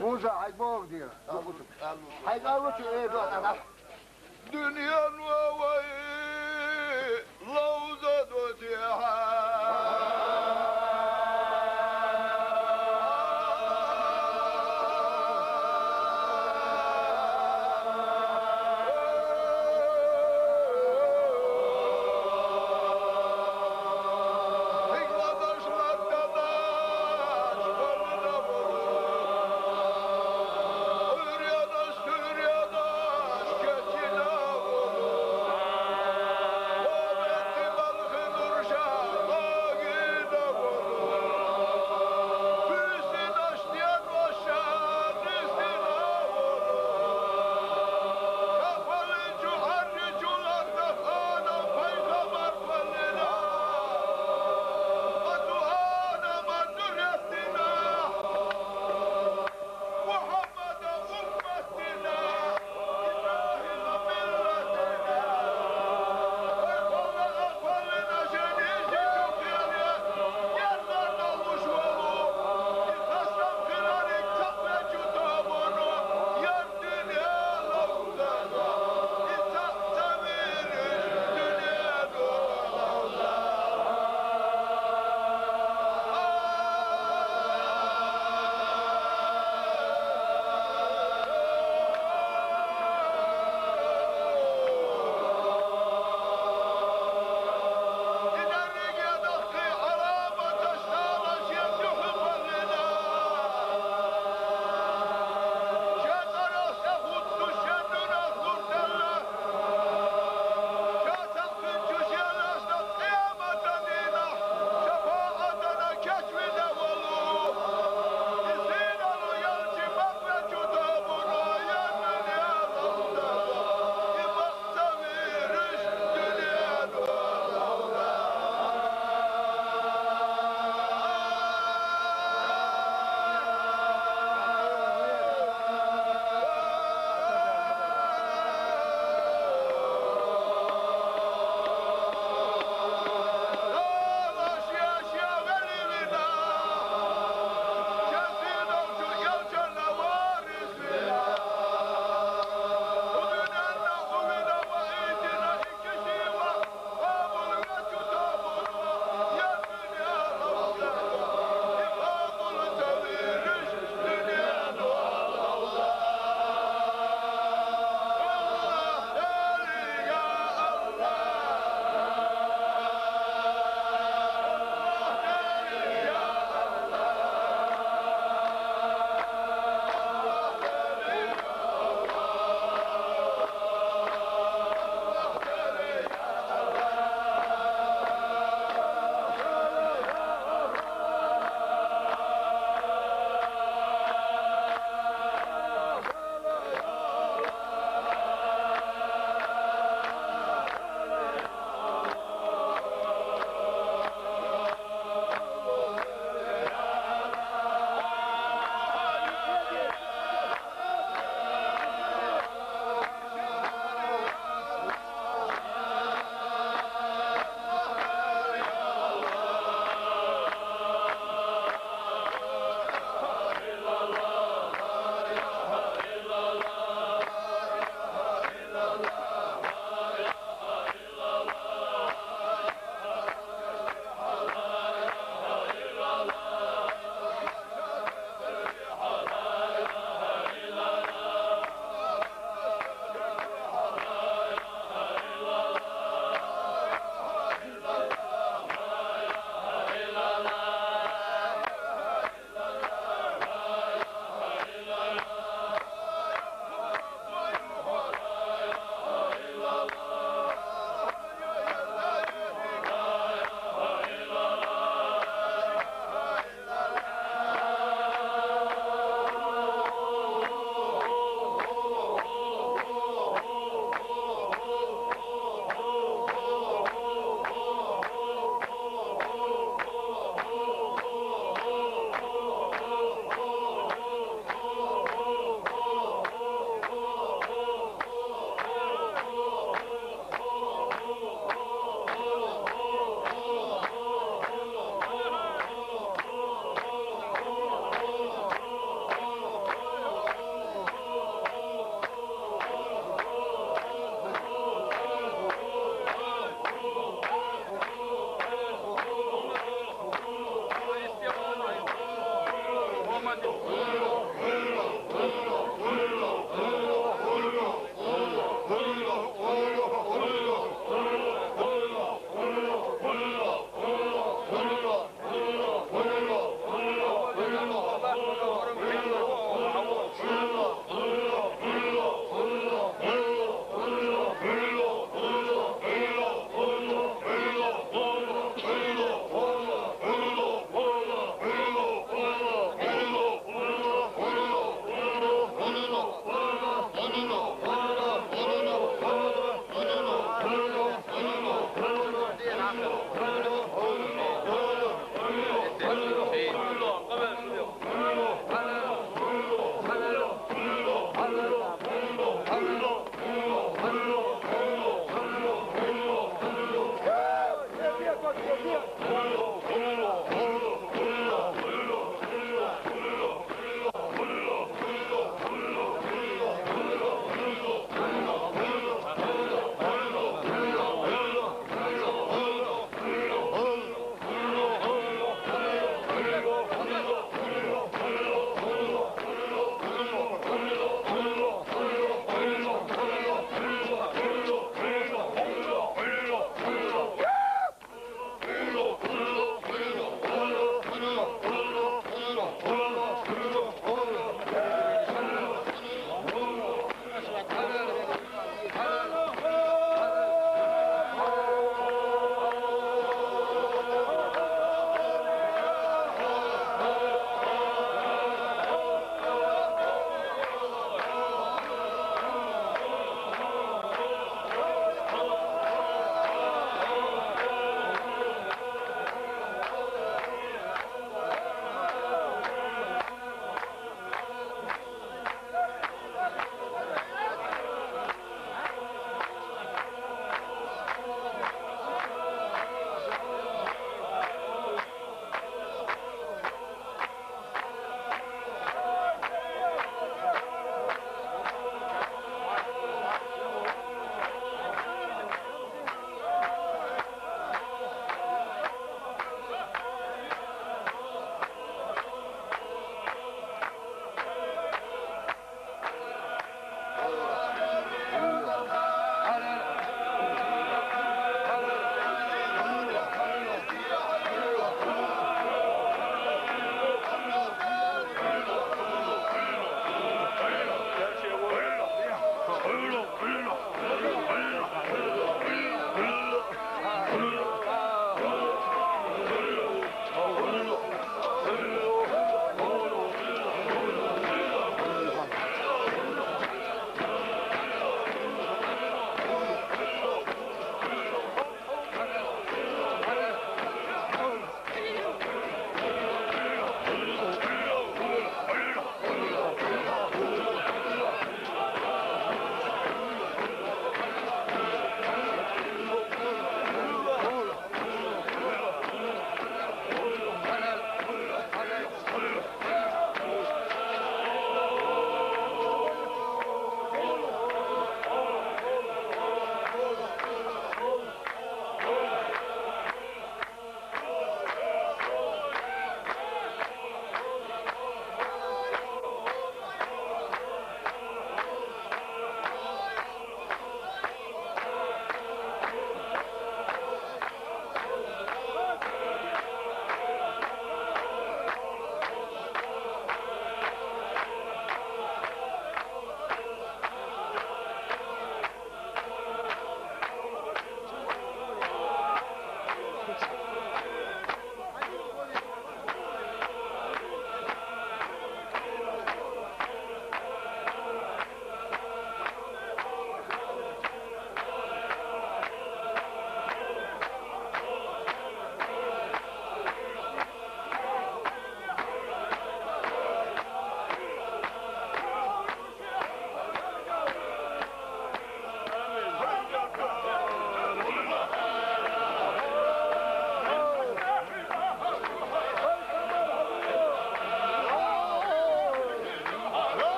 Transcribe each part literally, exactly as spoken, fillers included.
Musa, hajde, Bog dira. Hajde, aluču, e, do, da, da. Dünyanın havayı lavza do siha.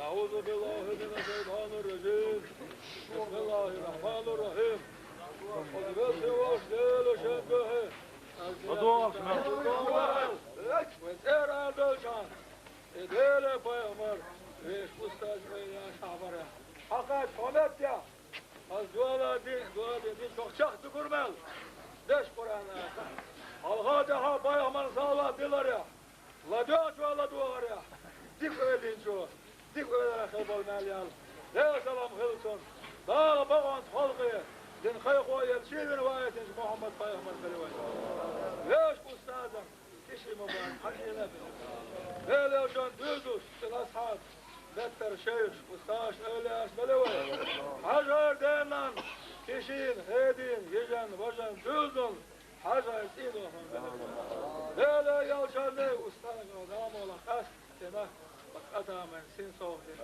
أعوذ بالله من الشيطان الرجيم. بسم الله الرحمن الرحيم. Хоза велча, воккха Дела, шен духьа. Ва дугӀа, ва дугӀа. Вай цӀера долча, и Дела пайхамар, вешан устаз вайна хьабара. Хьакхача хьо меттехь, аз дола дин, дола дин, дин чохь чехка дукур мел, деш Къуръан аят. Хьалха а тӀаьхьа пайхамарна салават диларехь, ладоьгӀначо ладогӀарехь, дика ойла динчо дика ойла хила болу мел ял. Делан салам хила цунна. Дала бакъонца хьалхе дина кхайкхо а елла, шен вина ваийтинчу Мухьаммад-пайхамар хила вай. Вешан устазан Кишин Мубарак Хьаьжина а бина. Делан шен дуьйцуш, цуьнан асхьабаш, меттара шайхаш, устазаш, эвлаяаш бина вай. Хьажар денан, Кишин, хедин, йижан, важан, дуьззина, Хьажа, цӀийнан хьуна бина. Дела, ялчанна, устагӀа, Дала мукъ лахь, къаьстина, бакъ адаман син сов дина.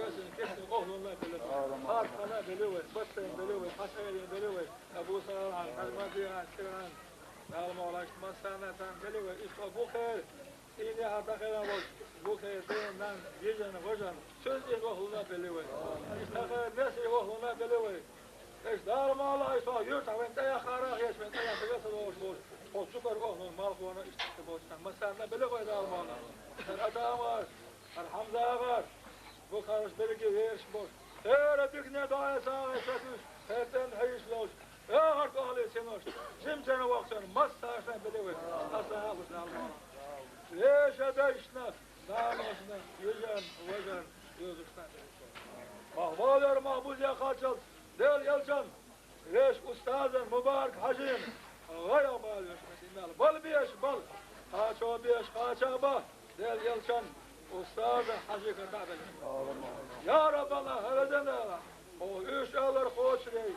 Оьзин кисин охлунна били вай, Хатхана били вай, Баттан били вай, Хьасайрин били вай, Абу Салахьан, Хьамадиан, Киран, Дала мукъ лахь, массарна тан били вай, иштта Бухер, цӀийнан хьан тӀакхелхина волчу Бухер, цӀийнан нанна, йижан, важан, цуьнан цӀийнан охлунна били вай. Иштта тӀакхелхина несий охлунна били вай. Эш Дала мукъ лахь, со юьртахь вайн тӀеяххара а хеташ, вайн тӀеяххара а ца лоруш болуш, хьо цу кара охлун малхона иштта болчу массарна били вай Дала мукъ лахь. Хьан Адам а, хьан Хьамза а, Бухараш берриге вераш болуш, хӀара дикане доӀа а, сагӀа а ца туьйсуш, хӀара цӀена хьийзаш ловш, эхарта охьале синош, жимчарна воккхачарна массарна били вай, аса а луш Дала мукъ лахь. Вешан дайшна, наношна, йижан, важан, йозушна. Мах валар, мах бузехь кхаччалц, Делан элчан, вешан устазан Мубарак Хьаьжина, гӀайгӀа бала вешан, и мел бала беш бала, кхачо беш кхача бан, Делан элчан, устазан Хьаьжи кара дӀа а белла. Я Раббана, хӀара дена, хьо уьш алар кхочушдей,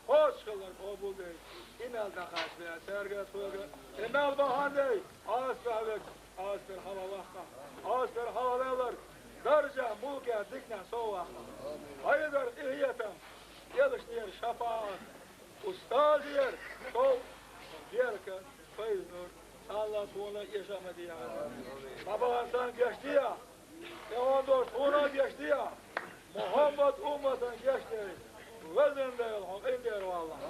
кхочушхилар къобалдей, и мел дӀакхачабе цаьрга а, тхоьга а, и мел бахьана дей, Ӏаса баьхьа верг, Ӏаса бер хьалаваккха, Ӏаса бер хьалавеллар, даржехь, мулкехь, диканехь сов ваккха. Хьайгара къинхетам, элчанера шапаӀат, устазера шовкъ, беркат, пайда, нур, Алла тхуна эша а ма дехьа. ДӀабахана санна гечдехьа, тӀехьа долуш тхуна а гечдехьа, Мухьаммад умматан гечдехьа, везан Дела, хьо къинтӀера валахь.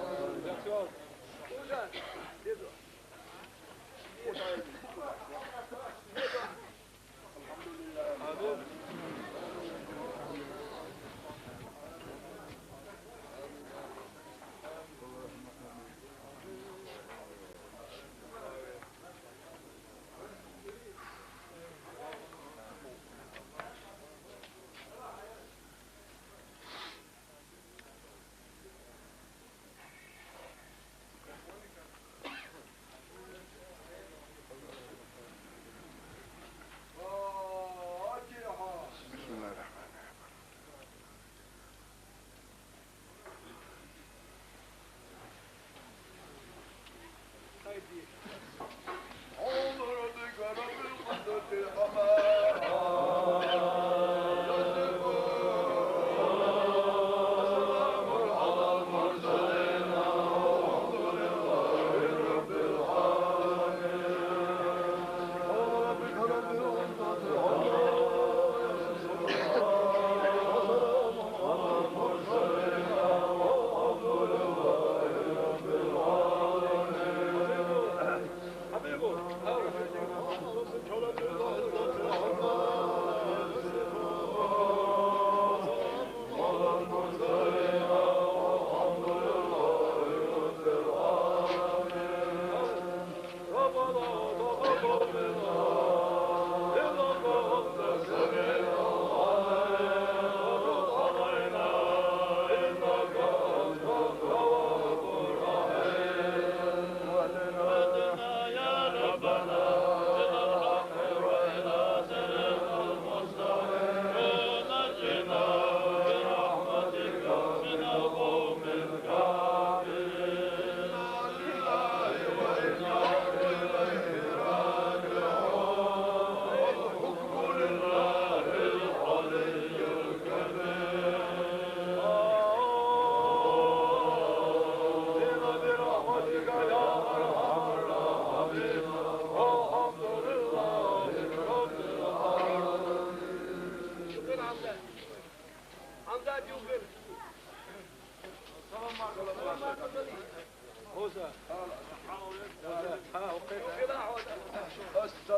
السلام عليكم وعليكم السلام ورحمة الله.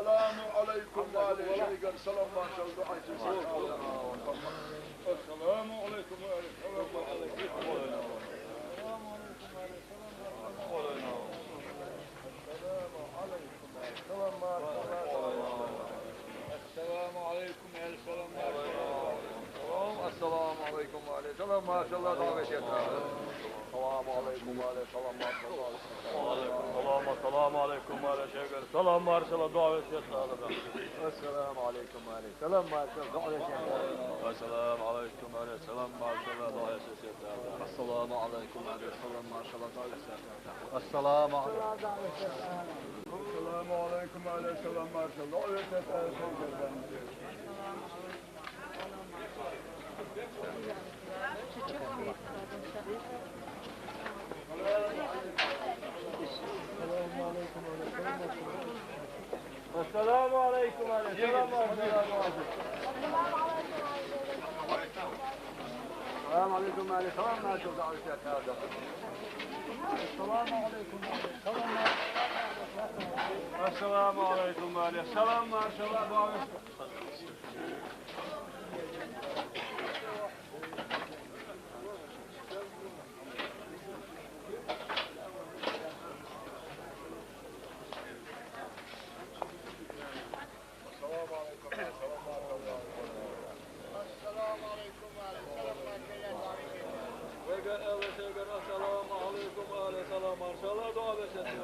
السلام عليكم وعليكم السلام. السلام عليكم يا السلام. السلام عليكم وعليكم السلام، ما شاء الله، دعوة الشيخ. السلام عليكم وعليكم السلام، ما شاء الله. وعليكم السلام، السلام عليكم وعليكم السلام، ما شاء الله، دعوة الشيخ. السلام عليكم وعليكم السلام، ما شاء الله، دعوة الشيخ. السلام عليكم وعليكم السلام، ما شاء الله، دعوة الشيخ. السلام عليكم وعليكم السلام، ما شاء الله، دعوة الشيخ. السلام عليكم. السلام عليكم وعليكم السلام، ما شاء الله. السلام عليكم وعليكم السلام ورحمة الله وبركاته. السلام عليكم وعليكم السلام، ما شاء الله. السلام عليكم وعليكم السلام. السلام عليكم وعليكم السلام، ما شاء الله. السلام عليكم. السلام عليكم. السلام عليكم. السلام عليكم. السلام عليكم. السلام عليكم. السلام عليكم. السلام عليكم. السلام، ما شاء الله، على السلام.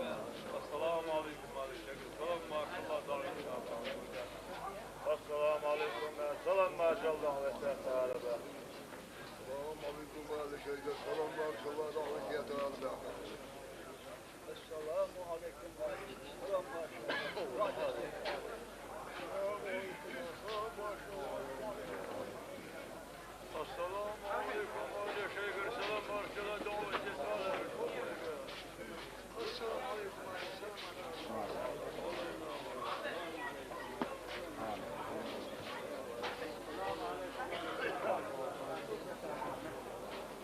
السلام عليكم، أهل الشيخ. السلام، ما شاء الله، على السلام. السلام عليكم. السلام، ما شاء الله. السلام عليكم، أهل الشيخ. السلام، ما شاء الله، دعوة السلام.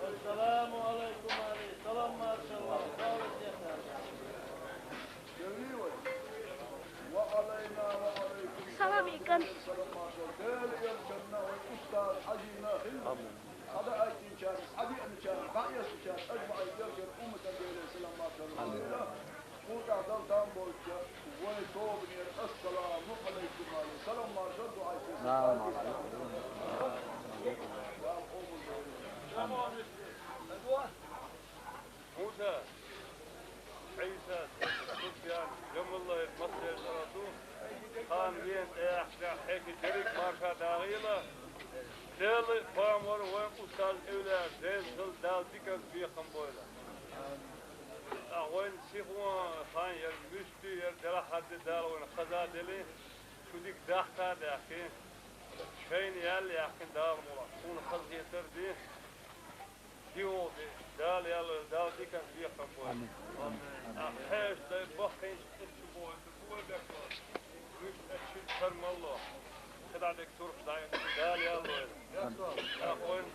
السلام عليكم عليه السلام، ما شاء الله. وعلينا وعليكم السلام عليكم. السلام، ما شاء الله. الأستاذ حجينا. آمين. Хьада айтинчарна, хьада веанчарна, дӀаэцначарна, аджмаӀин, делчарна умматана Делера салам-маршалла хуьлда. Кхузахь Дала там болча, вайн тобанера ассаламу Ӏалайкум аьлла, салам-маршалла ду Ӏайса. Салам Ӏалайкум. Муса, Ӏийса, Суфьян, Жамалла, массеран ду, хан вен тӀехьа, хьеки дерриг марша дагӀийла, Делан пайхамар вайн устаз эвлаяъ Зейнсал Дала диканца бекхам бойла. ТӀаккха вайн сиха ван хан яр, муьстуь яр, делахь хьадди Дала вайна хаза делий, шу дика дахка а даьхкий, шайна ял а яьккхина Дала мула, хьуна хазахетар а ди. Дин вовза, Дала ял, Дала диканца бекхам бойла. Амин. Амин. Амин. Хьеша дай баххинчу кхин чу бохуьйту, бу вай бехк боху. Вуьш тӀе шиъ тар малло. КхидӀа дерг туркхуш дӀа, Дала ял вайна. Амин. ТӀаккха вайн.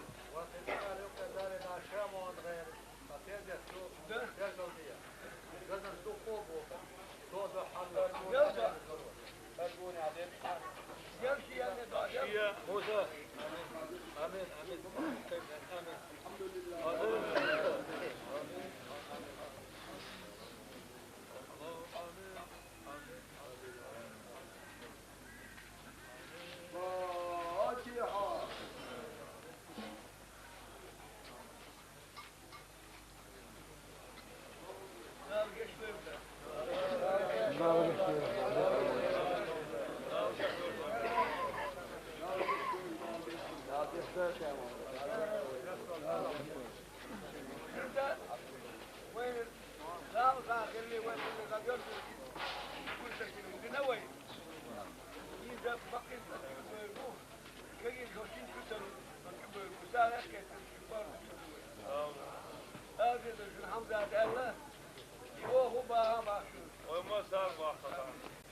Шия. Муса. Амин, амин. Амин. Фатихьа.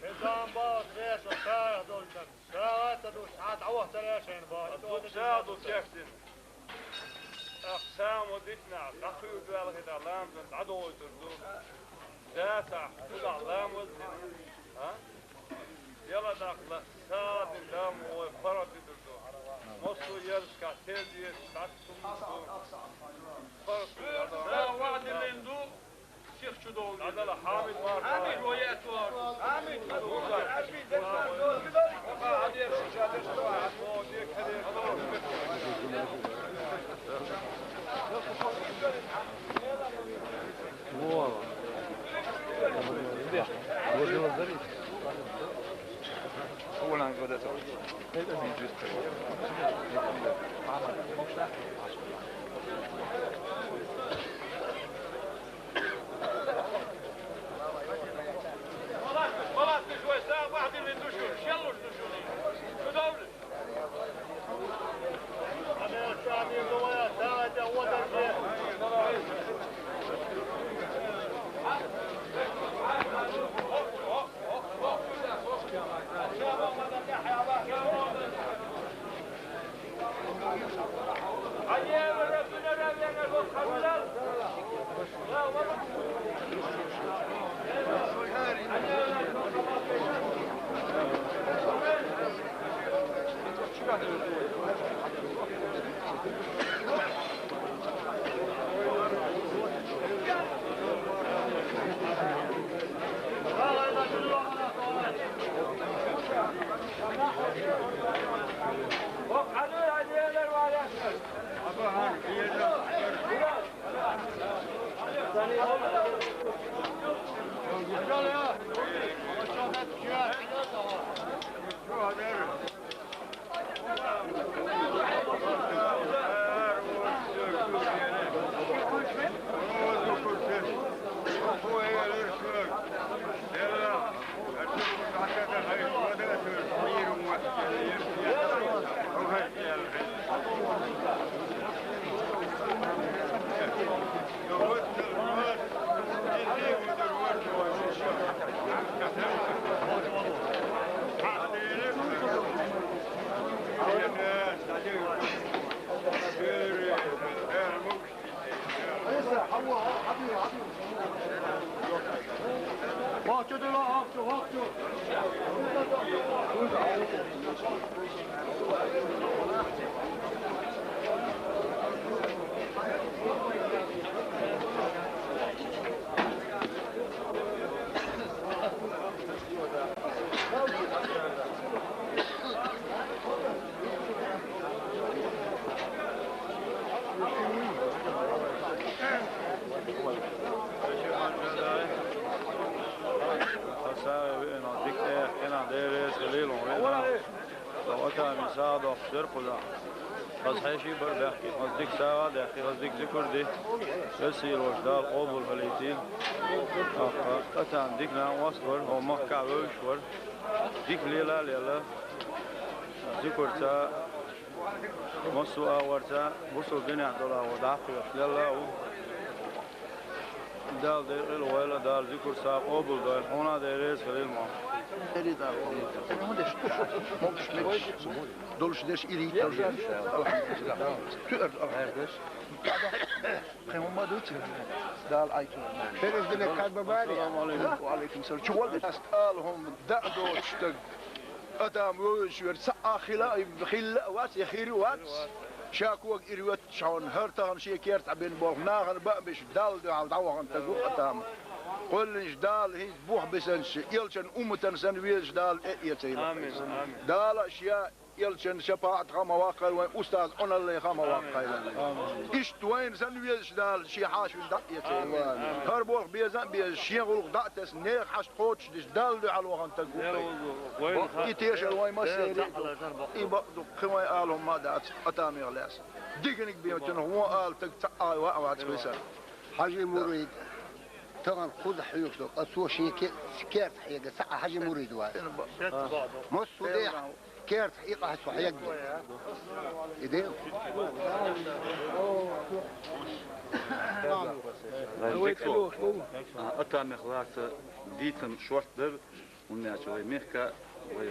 Хьизан баху тхеша сагӀа долчун. СагӀа ца долуш, цхьа дӀавахтара шайна баху. Ду сагӀа ду кечдина. Ах, сагӀа ма Итна дӀакхуьйту аьлла хӀета ламазан дӀадовлуьйтур ду. Даса кхузахь ламаз дина, а? Яла даккхала сагӀа дина ламаз вай паргӀат дитур ду. Массо а ерзкахь тезеташ дӀатсумур ду. ПаргӀат дина ламаз. СагӀа ваъ диллина ду, сих чу довлу. ДӀадала Хьамид марха. Хьамид вай яц вар. Хьамид, Хьамид, Хьамид. Хьо сагӀа веана, дика тӀехкина, Дела реза хилийла хьуна веана. Со Атамин сагӀа доккхуш дара кхузахь. Хаза хьеший бара баьхкина, хаза дика сагӀа а даьккхи, хаза дика зикр а ди. Веза-сийлахь волчу Дала къобал хилийтийла. Ахьа Атам дика накъост вара, хӀокху махкахь вевзаш вара. Дика лела а лела. Зикарца, массо а агӀорца, бусалба динехь долу агӀор дӀакхоьхьуш лелла а ву. Дала декъала войла, Дала зикар сагӀа къобал дойла, хьуна а Дела реза хилийла ма. Дела Дала къобал дойла. Хьуна деш ду шу, могуш мегаш, долуш деш, ирий долуш деш. Алхьамдулиллах. Туьар алхьамдулиллах. Кхин хӀумма а ду цигахь. Дала Ӏайто. Береждина кад бабари. Ассаламу алейкум. Ва алейкум салам. Чу валла. Ас ала хӀума даа доцуш стаг. Адам вевзаш верг цхьа а хила, хилла а вац, я хир а вац. Ша кога ирветташ хьуна, хӀара тахана шен кертахь бина болх нахана баа беш, Далла дуьхьал дӀавахана стаг ву Адам. Кхоьллинчу Дала хӀинца бух бисанчу элчан умматан санна везаш Дала тӀе а эцайла. Амин, амин. Дала ша элчан шапаӀат ха ма ваккхайла, вайн устаз Ӏуналле ха ма ваккхайла. Амин. Иштта вайна санна везаш Дала шен хьашвина дӀа а эцайла. Амин, амин. ХӀара болх беза а беза, шен гӀуллакх дӀа а тесна, нехан хьашт кхочушдеш, Далла дуьхьал вахана стаг ву. И тешар вайн массеран а ду. И бакъ ду, кхин вайн ала хӀума а дац, Атамех лаьцна. Диканиг бен цунах вон ала стаг цхьа а ваьӀ вац висар. Хьажи Мурид, тахана кхуза хьоьгуш долу, ткъа цо шен ке-, керта хьега цхьа а Хьажи Мурид вац. Массо а дехьа керта хьекъахь со хьегна. И де? Атамех лаца дийцина шорта дара, хӀунда аьлча вай мехка, вай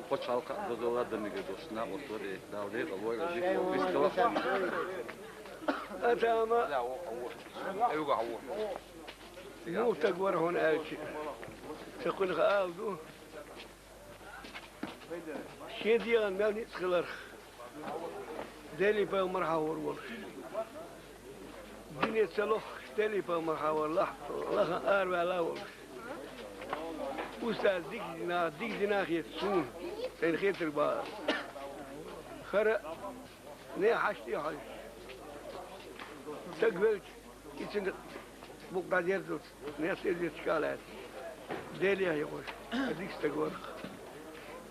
кхо чхьалкха а дозалла а дан мегар долуш накъост вара, и Дала декъала войла, дика войла, вистхила. Атама муха стаг вара хьуна аьлча, ца кхуьнах ала ду. Шен дегӀан мел ницкъ хиларх, Делий пайхамар хьахьор волуш. Дуьне ца лоххуш, Делий пайхамар хьахьор лах-, лахана араваьлла волуш. Устаз дика дина, дика дина хета суна, сайна хетарг бахара. ХӀара нехан хьашт тӀе хьожуш, стаг велча, и цуьнан букъ дӀадерзалц, нехан тӀе а детташ а лаьцна, Деле а хьехош, дика стаг вара-кх.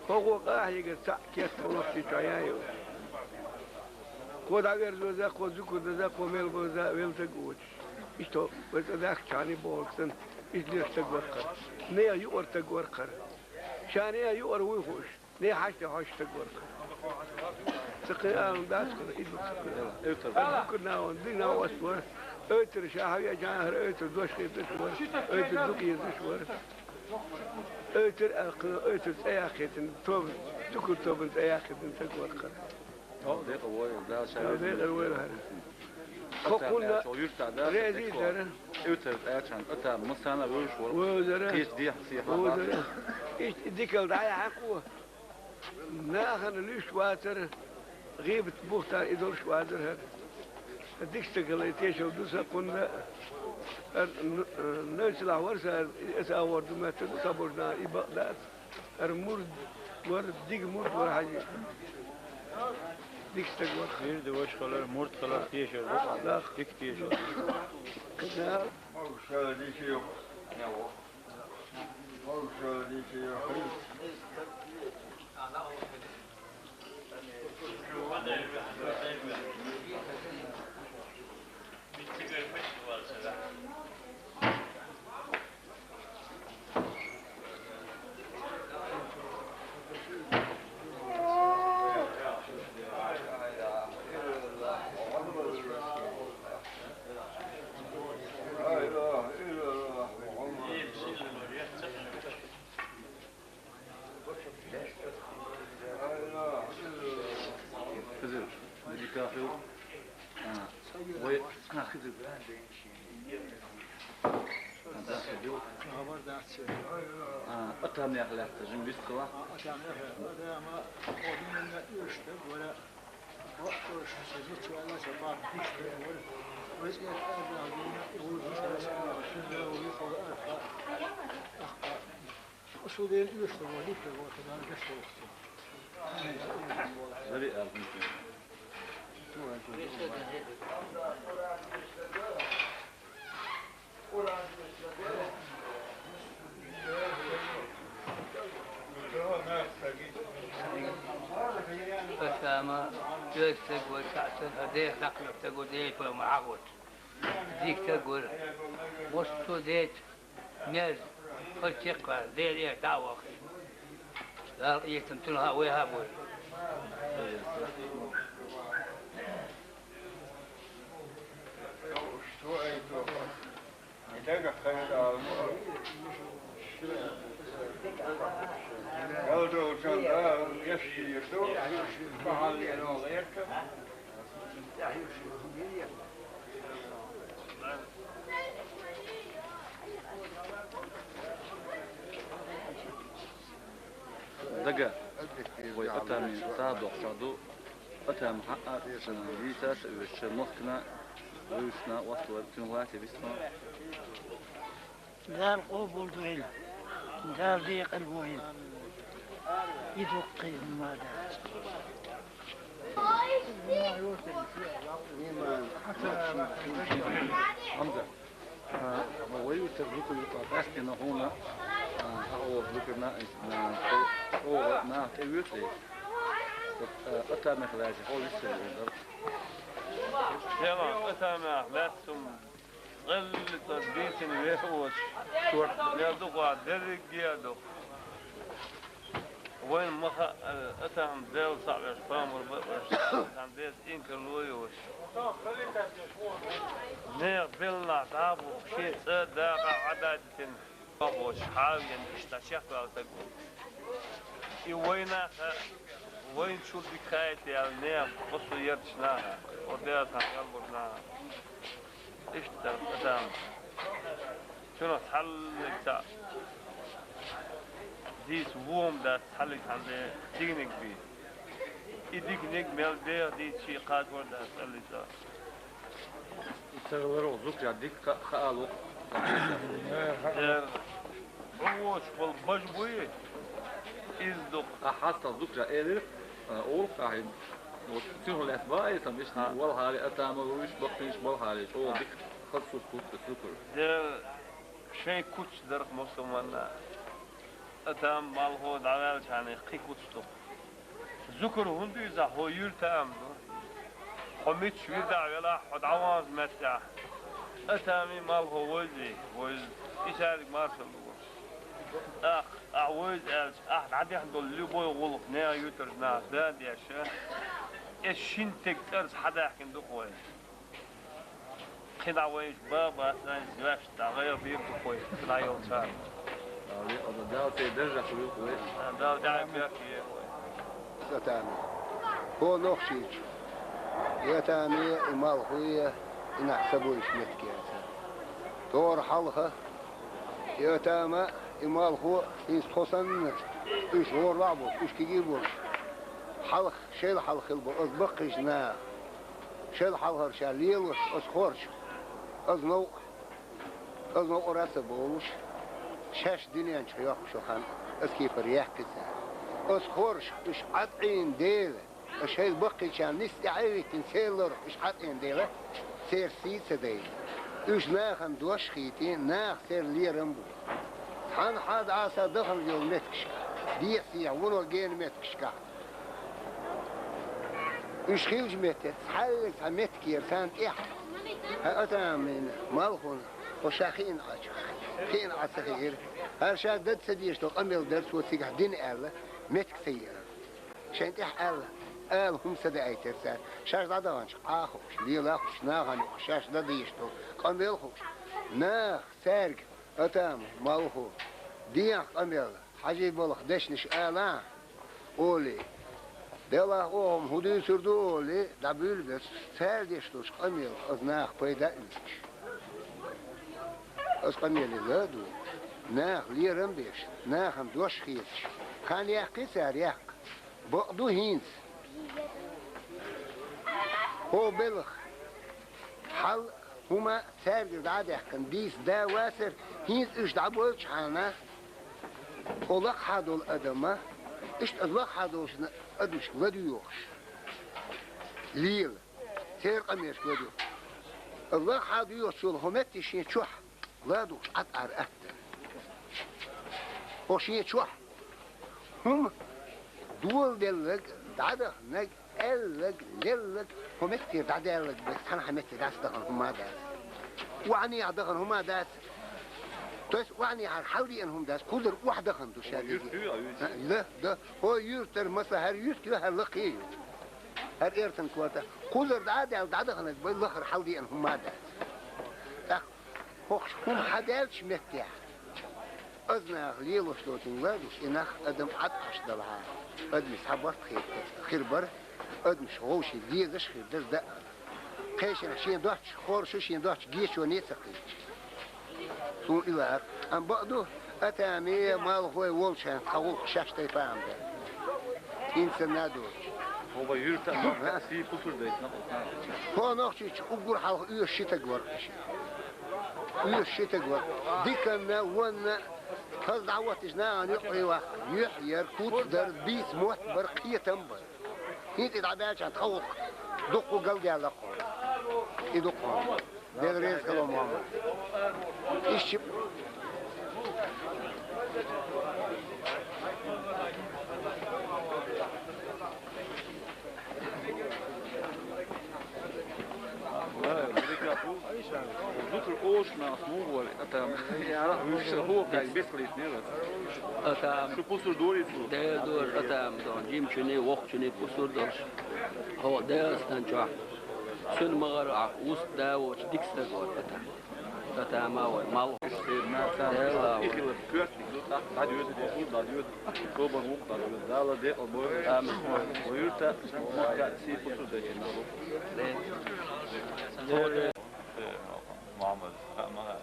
ХӀокхо къахьегар цхьаъ керта хӀуманаш чохь ян йолуш. Кхо дӀаверзоза, кхо зуькар доза, кхо мел боза велла стаг воцуш. Иштта вай цӀа даьхкачхьана бохург санна, иштта леш стаг вара-кх хӀара. Нехан юкъара стаг вара-кх хӀара. Ша нехан юкъара вуй хууш, нехан хьашт тӀе хьожуш стаг вара-кх хӀара. Ца кхин алам дац хӀара, и ду ца кхин. Аса дукха нахана дика новкъост вара. Ойтар ша хьавеача хӀара ойтар дош хеташ вара. Ойтар дукха езаш вара. Ойтар аьлла кхин ойтар цӀе яккхийтина, тоба, цукур тобан цӀе яккхийтина стаг вара-кх хӀара. Дала декъал войла, Дала ша веза декъал войла хӀара. Кхо кхунна реза дара. Ойтар аьлча хьан Атама массарна а вевзаш вара. Вевзара. Кхечу дехьа сехьа вевзара. Иштта и дикалла дӀаяхьа кхо. Нахана луьйш вацара, гӀийбат-бухтан и долуш вацара хӀара. Дика стаг хилла и тешалла ду сан кхунна. ХӀара н-, н-, Нойцалахь вара сан, аса агӀор ду моьттур ду, сан божна и бакъ дац. ХӀара мурд вара, дика мурд вара хьажи. Дика стаг вара. Вирда ваша хилар, мурд хилар тешар ду. Дика тешар. КхидӀа. Хизир, дика хила. А, вай, а, Хизир. А, да, Хизир. А, Атамех лаьцна жима вистхила. Атама, оьзда стаг вара, цхьаъ стаг, хӀара деха даккхалуш стаг вара, Делан пайхамар хьахош. Дика стаг вара. Массо а деца, мерза, хӀара чекхваьлла, Делан эхь дӀа а ваххаш. Дала къинхетам цунах а, вайх а бойла. Галдолчун Дала гечдийр ду, бахьаллиро гӀерта. Дага, вай Атамин сагӀа доккхуш ду. Атам хьаъа, шен вийца а оьшуш, шен махкана а, вуьйшна а, васт вара, цуьнан лаьцна вистхуна. Дала къобалдойла, Дала декъал войла. И дуккха хӀума дац. Хьамза. А, вай юьртара зуькар ю-кх, къаьсттина хьуна, а, ахьа волчу зуькарна, а, чӀогӀа нах тӀевоьду тӀе. Вот, а, Атамех лаьцна хьо виссина вер дара. Хьеман, Атамех лаьцна хӀума гӀеллица дийцина вер воцуш, шорта мел дукха дерриге а ду. Вайна ма хаьа, Атам Делан цхьаъ веш, пайхамар бан а веш, цхьана деза инкарло а йоцуш. Нехан беллахь дӀа а бухуш, шен цӀа а, дакъа а Ӏададитина, бохучу хьавена иштта чекхваьлла стаг ву. И вайна а хаьа, вайна чул дика хаийта аьлла, нехан массо а ярташ наха, оцу Делан цхьана мел болчу наха. Иштта Атама. Цунах цхьаллиг цхьа дийца вон дац, цхьаллиг хьанзе дигниг бий. И дикниг мел дех дийца ший кхачор дац, цӀаллица. И цагаларо зукра дика ха-, хаалу. Дер. Хьувоч бол баж буй, из дук. А хьастал зукра элир, а, улк ахин. Вот, цуьнан лаьцна баайсам, иштта валхьале Атама вуйш, баккхийш балхьале, чӀогӀа дика хаза сурт хӀутту зукра. Дер, шайн куц дарх мусулманна. Атама, Малхо дӀаваьлчхьана кхин куц ду. Зукра хӀунда ю иза, хьо юьртаам ду. Хьо мичча вирдахь велахь, хьо дӀаванза меттехь. Атамий, Малхо войзи, войзи. И цаьрга маршалла ду. ТӀаккха, ахь войзи аьлча, ахь дӀадехна долу любой гӀуллакх нехан юьртарчу наха да деш, эс шина стеган цӀарца хьадаьхкина ду-кх вай. Кхин дӀа вайша бан а бац, айса ваьшна дӀа гӀайгӀа бийр ду-кх вай, кхин дӀа йолчарна. Дала церан даржехь хуьлийла-кх вай. Дала дӀа а бехке вай. Атама. Хьо нохчийчу. И Атамий, и Малхой, и нах ца буьйш меттиг яц. ТӀера хьалха, и Атама, и Малхо, хӀинца тхо санна, уьш гӀорлахь а болуш, уьш кегий а болуш, хьалха, шел хьалха хилла бу, аса баккхийчу наха. Шел хьалхара ша лелош, аса хоржу. Аса новкъа, аса новкъара а ца бовлуш, шаьш дуьнен чу йоккхуш йолу хан, аса кепара яьккхи цара. Аса хоржу, уьш Ӏад Ӏийна дела, аса шайла баккхийчарна нисса тӀаьхьа а виттина, церан лорах уьш Ӏад Ӏийна дела, церан сий а ца дайна. Уьш нахана дош а хийтина, наха церан лерам а бу. Цхьана хьада Ӏаса дахана йолу меттигашкахь, дехьа-сехьа вуно гена меттигашкахь, уьш хиллачу метте цхьаьллиг цхьа меттиг яра царна тӀехь. Хьан Атамин, Малхун, хьо ша хиъна Ӏачу, хиъна Ӏа ца хиира. ХӀара ша дада ца дезаш долу къамел дара, цо цигахь дина аьлла, меттиг ца еара. Шайн тӀехь аьлла, ала хӀума ца даийтира цара. Шаьш дӀадаханчу Ӏа а хууш, лела а хууш, нахана юкъахь шаьш дан дезаш долу къамел а хууш. Наха цаьрга Атама, Малхо, дехьа къамел, хьажий балха дешнаш ала, олий. Делахь оха хӀума хӀун дуьйцур ду олий, дӀабуьйлабелча, цара деш долчу къамелах аса наха пайда а оьцуш. Аса къамеле ла а ду. Наха лерам а беш, нахана дош а хеташ. Хан яьккхи цара, яккха. Бакъ ду хӀинца. ХӀо белах. Хьал хӀума цаьрга дӀа а даьккхина, дийца да вацара, хӀинца уьш дӀабойлучхьана, хӀо лакхахьа долу адама, иштта аса лакхахьа долчу адамашка ладоьгӀуш, лела, церан къамелашка ладоьгӀуш. Аса лакхахьа доьгӀучу хӀо метте шен чохь ладугӀуш Ӏад Ӏар атта. ХӀо шен чохь хӀума доладелларг, дӀадаханарг, аьлларг, лелларг, хӀо меттера дӀадаьлларг бен цхьанхьа метте дац дахана хӀума а дац. Охьанехьа дахана хӀума а дац. То есть охьанехьара хьалдеана хӀума дац, кхузара охьадахана ду ша деза. Юьртара, а, юьртара. Да, да. ХӀо юьртара, масала, хӀара юьрт ю, хӀара лакхе а ю. ХӀара эртан кота. Кхузара дӀа а даьлла, дӀадаханарг бен лахара хьалдеана хӀума а дац. ТӀаккха хӀокхуш хӀума хьадаьллачу меттехь, аса наха лелош доцург ладугӀуш, и нах адам Ӏад Ӏаш далахьара, адамийн цхьа барт хир, хир бара, адамаш вовшийн дезаш а хир дара, даа. Кхечанхьа шен доцчу хорша, шен доцчу гечоне а ца кхеташ. Суна и лаьара. Амма бакъ ду, Атаме, Малхой волчарна тхан гӀуллакх шаьш тайпа а ма дара. ХӀинца а доцуш. ХӀо вай юьртан нах сий пусар дайтина кхузахь. ХӀо нохчийчу уггар хьалха оьшуш ши стаг вара уьш. Оьшуш ши стаг вара. Диканна, вонна, хаза дӀахӀоттийча нахана юкъе ваккха, юьхь яра, куц дара, бийца мотт бара, кхетам бара. ХӀинца и дӀабаьлча тхан гӀуллакх дуккха галдаьлла-кх хьуна. И ду-кх хьуна. Дела реза хуьлда, Мухьаммад. Иштта. Зукра оша нах мугӀор, Атама. Яра, уьш хӀокхаьрга бесхлитнера. Атама. Шу пусар дорий цо? Дера дора, Атама дон. Жимачуьнга, воккхачуьнга пусар долуш. ХӀо Дагестан чохь. Цуьнан магӀар а вуст да воцуш дика стаг вара Атама. Атама вара, Малхо. Дела вара. Собар вукху дӀадоьду. Дала декъал бойла. Амин. Вай юьртан, вай махкан сий пусар дайта нах. Дела. محمد. لا، ما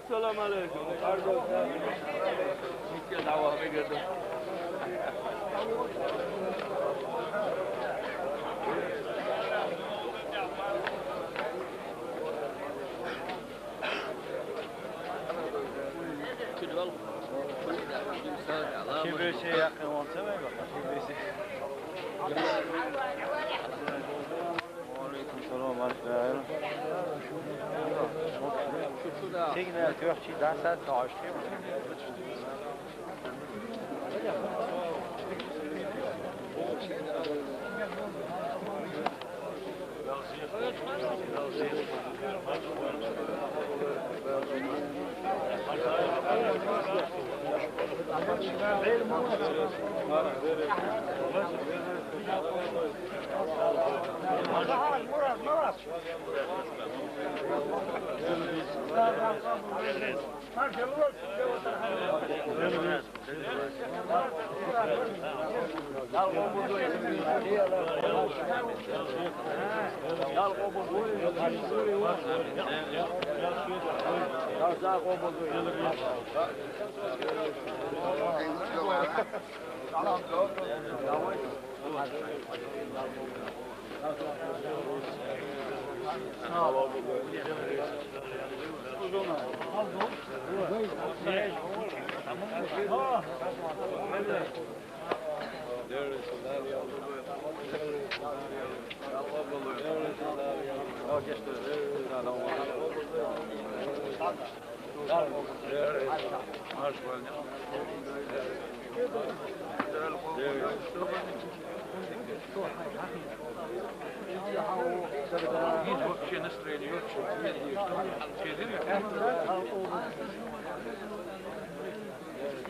Esselamu aleyküm. Pardon. Gitge davamı gördüm. Kim bir şey yakın olsa ver bakalım. Kim bir şey. Aleyküm selam, aleyküm. Şu, şu da. Tek ne, dört şey daha sen tanıştırayım.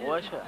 Вообще.